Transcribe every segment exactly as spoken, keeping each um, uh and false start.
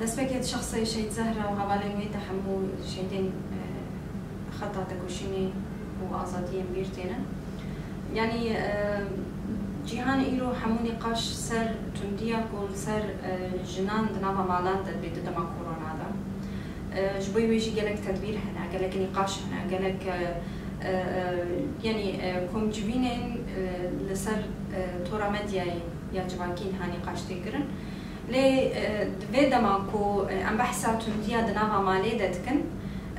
Destpêkê di şexsê Şehîd Zehra û hevalên wê de hemû şehîdên, e, xeta tekoşînê û azadiyên bîr têne. Yanî, e, cîhan îro hemû nîqaş ser tundiya ku li ser, e, jinan di nava malan de dibê di dema korona de. E, ji bo wê jî gelek tedbîr hene, gelek nîqaş hene, gelek, e, e, e, yanî, e, komcivînên, e, li ser, e, tora medyayê ya civakî niha nîqaş tê kirin. Lê, e, di vê dema ku, e, em behsa tundiya di nava malê de dikin,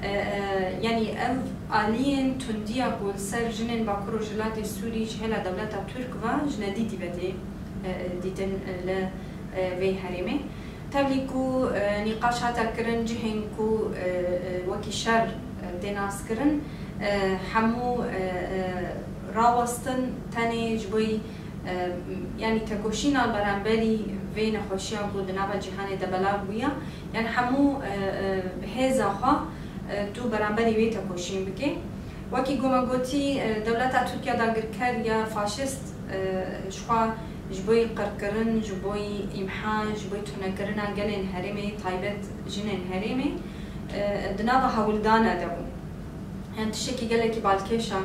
e, e, yanî ev aliyên tundiya ku li ser jinên Bakur Rojhilatê Sûrî ji hêla dewleta Tirk ve ji nedîtî ve tê, e, e, dîtin, e, li, e, vê herêmê. Tevlî ku, e, nîqaş hate kirin, cihên ku, e, e, wekî şer, e, tê naskirin, e, hemû, e, e, rawestin tenê ji bo, e, yanî tekoşîna beramberî vê nexweşiya ku di nava cîhanê de belav bûye, yanî hemû, e, e, hêza xwe, e, tu beramberî wê tekoşîn bike. Wekî ku me gotî, e, dewleta Tirkiye dagirker ya faşîst, e, ji xwe ji bo qirkirin, ji bo îmha, ji bo tunekirina gelên herêmê, taybet jinên herêmê, e, di nava hewldana de bû. Yanî tiştekî gelekî balkêş e,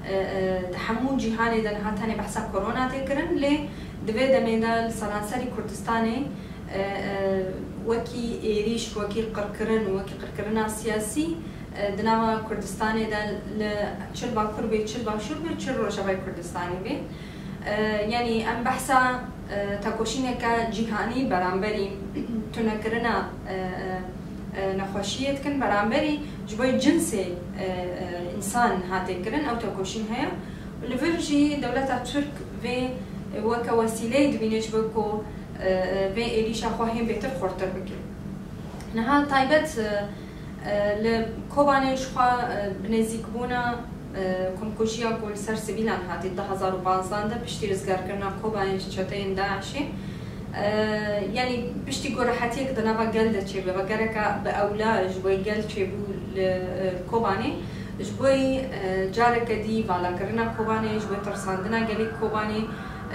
e, e, di hemû cîhanê de niha tenê behsa korona tê kirin, lê di vê demê de li seranserî Kurdistanê, e, e, wekî êrîş, wekî qirkirin, wekî qirkirina siyasî, e, di nava Kurdistanê de li çi li Bakur bê, çi li Başûr bê, çi li Rojavayê Kurdistanê bê. E, yanî em behsa, e, tekoşîneke cîhanî beramberî tunekirina, e, e, e, nexweşiyê dikin, beramberî ji bo cinsê, e, e, însan hatê kirin, ew tekoşîn heye. Li vir jî dewleta Tirk vê, e, weke wesîleyê dibîne ji bo ku, e, e, vê êrîşa xwe hên bêtir xurtir bike. Niha taybet, e, e, li Kobanê jixwe, e, bi nêzîkbûna, e, komkujiya ku li ser sivîlan hatî di du hezar û panzdeh de piştî rizgarkirina Kobanê ji çeteyên DAIŞê, e, yanî piştî ku rehetiyek di nava gel de çêbe, ve gereka bi ewla ji bo gel çêbû li, e, Kobanê, ji bo, e, careke dî valakirina Kobanê, ji bo tirsandina gelê Kobanê,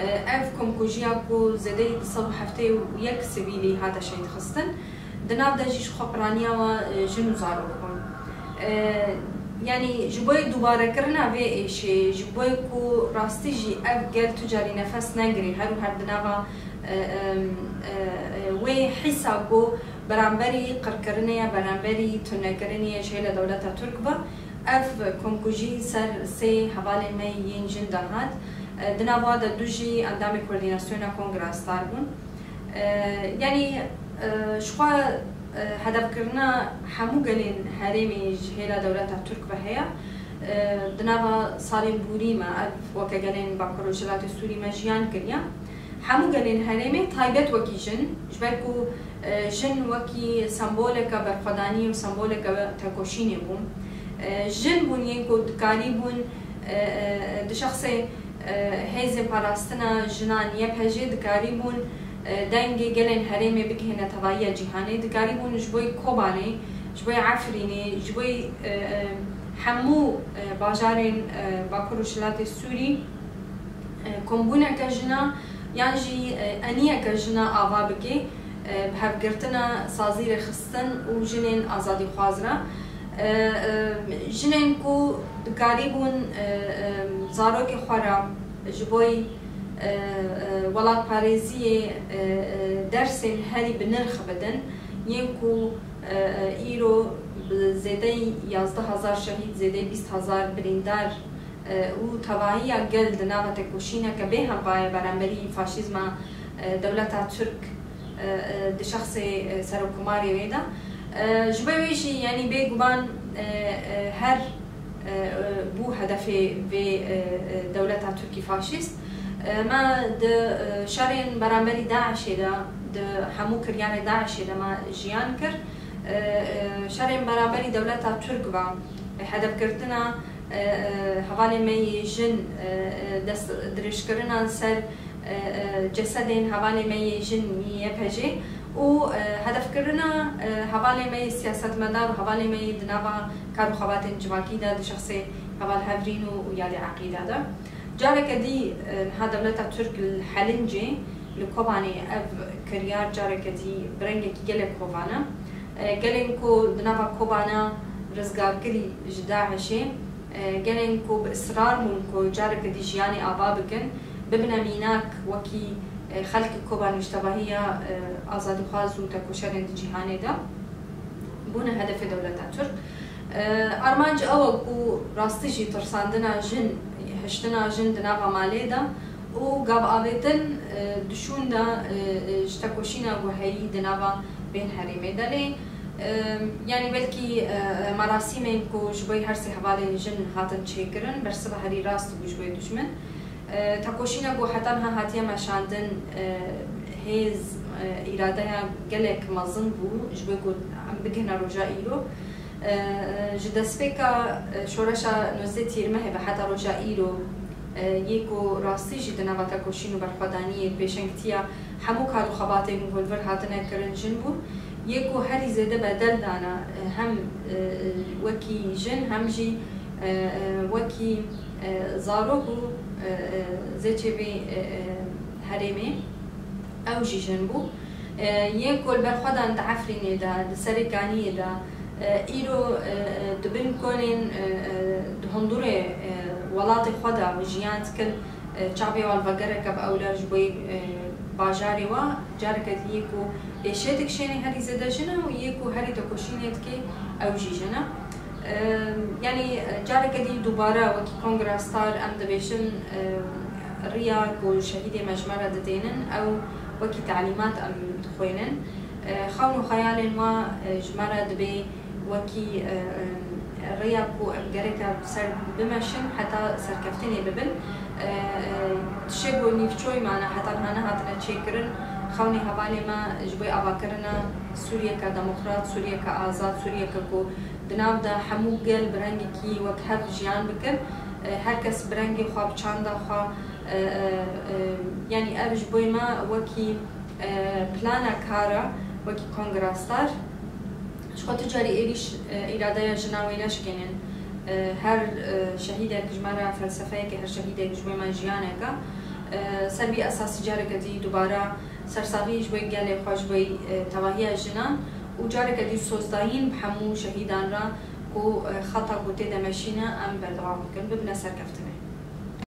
e, ev komkujiya ku zêdeyî du sed û heftê û yek sivîlî hate şehîd xistin. Di nav de jî ji xwe piraniya we, e, jin û zarok bûn. E, yanî ji bo dubarekirina vê êşê, ji bo ku rastî jî ev gel tu carî nefes negirî, her û her di nava, e, e, e, e, wê hîsa ku beramberî qirkirinê ye, beramberî tunekirinê ye ji hêla dewleta Tirk ve, ev komkujî ser sê hevalên me yên jin de hat. E, di nav wan de du jî endamê Koordînasyona Kongra Star bûn. E, yanî, e, ji xwe, e, hedefkirina hemû gelên herêmê ji hêla dewleta Tirk ve heye. E, di nava salên borî me ev weke gelên Bakur Rojhilatê Sûrî me jiyan kiriye. Hemû gelên herêmê taybet wekî jin, ji ber ku, e, jin wekî semboleke berxwedaniyê û semboleke tekoşînê bûn. E, jin bûn yên ku dikarîbûn, e, e, di şexsê e, hêzên parastina jinan Y P J dikarîbûn, e, dengê gelên herêmê bigihîne tevahiya cîhanê, dikarîbûn ji bo Kobanê, ji bo Efrînê, ji bo, e, e, hemû, e, bajarên, e, Bakur û Rojhilatê Sûrî, e, kombûneke jina yan jî, e, eniyeke jina ava bike. E, bi hevgirtina sazî rêxistin û jinên azadîxwaz re. E, e, jinên ku dikarîbûn, e, e, zarokê xwe re ji bo, e, e, welatparêziyê, e, e, dersên herî bi nirx bidin, yên ku, e, e, îro bi zêdeyî yazdeh hezar şehîd, zêdeyî bîst hezar birîndar, e, û tevahiya gel di nava tekoşîneke bê hempa ye beramberî faşîzma, e, dewleta Tirk, e, e, di şexsê, e, serokkomarê wê de. E, ji bo wê jî, yanî bêguman, e, e, her, e, e, bû hedefê vê, e, e, dewleta Tirkî faşîst. E, me di, e, şerên beramberî DAIŞê de, di hemû kiryarê DAIŞê de me jiyan kir. E, e, şerên beramberî dewleta Tirk ve, e, hedefgirtina, e, e, hevalên me yê jin, e, e, dest dirêjkirina ser, e, e, cesedên hevalê me yê jin Y P J û, e, hedefkirina, e, hevalê me yê siyasetmedar û hevalê me yê di nava kar û xebatên civakî de di şexsê heval Hevrîn û, û Yadê Eqîda de. Careke dî, e, niha dewleta Tirk li Helincê, Li Kobanê ev kiryar careke dî bi rengekî gelek hovane. E, gelên ku di nava Kobana rizgarkirî ji DAIŞê, e, gelên ku bi israr bûn ku careke dî jiyanê ava bikin, bibine mînak wekî, e, xelkê Kobanê ji tevahiya, e, azadîxwaz û tekoşerên di cîhanê de, bûne hedefê dewleta Tirk. E, armanc ew e ku rastî jî tirsandina jin, hiştina jin di nava malê de û gav avêtin, e, dişûn de, e, e, ji tekoşîna ku heyî di nava vên herêmê de lê, e, yanî belkî, e, merasîmên ku ji bo her sê hevalên jin hatin çêkirin, bersiva herî rast bû ji bo dijmin. E, tekoşîna ku heta niha hatiye meşandin, e, hêz, e, îradeya gelek mezin bû, ji bo ku em bigihine roja îro. E, ji destpêka, e, şoreşa nozdeh Tîrmehê ve heta roja îro, e, yê ku rastî jî di nava tekoşîn û berxwedaniyê pêşengtiya hemû kar û xebatên ku li vir hatine kirin jin bû. Yê ku herî zêde bedel dana, e, hem, e, wekî jin, hem jî, e, e, wekî, e, zarok û, e, e, zêçê vê, e, e, herêmê, ew jî jin bû. E, yê ku li ber xwe dan di Efrînê de, di Serêkaniyê de, e, îro, e, e, di bin konên, e, e, di hundurê, e, welatê xwe de jiyand dikin, e, çavê wan vegereke bi ewle ji bo, e, bajarê we, careke dî yê ku êşê dikişênê herî zêde jin e û yê ku herî tekoşînê dike ew jî jin e. E, yanî, e, careke dî dubare wekî Kongra Star em dibêjin, e, riya ku şehîdê me ji me re didênin, ew wekî telîmat em dixwênin. E, xewn û xeyalên me, e, ji me re dibê wekî, e, e, rêya ku em gereke bi ser bimeşin heta serkeftinê bibin. E, e, tiştê ku nîvçoyê me ne heta niha nehatine çêkirin, xewnê hevalê me ji bo avakirina Sûriyeke demokrat, Sûriyeke azad, Sûriyeke ku di nav de hemû gel bi rengekî wek hev jiyan bikin. E, her kes bi rengê xwe, bi çanda xwe, e, e, e, yanî ev ji bo me wekî, e, plana kar e, wekî Kongra Star. Ji xwe tu carî êrîş, e, îradeya jina wê neşkênin. E, her, e, şehîdek ji me re felsefeyeke, her şehîdek ji bo me jiyanek e. E, ser vî esasî careke dî dubare sersaxî ji bo gelê xwe, ji bo, e, tevahiya jinan û careke dî sozdayîn bi hemû şehîdan re ku, e, xeta ku tê de meşîne em berdewam bikin, bibine serkeftin.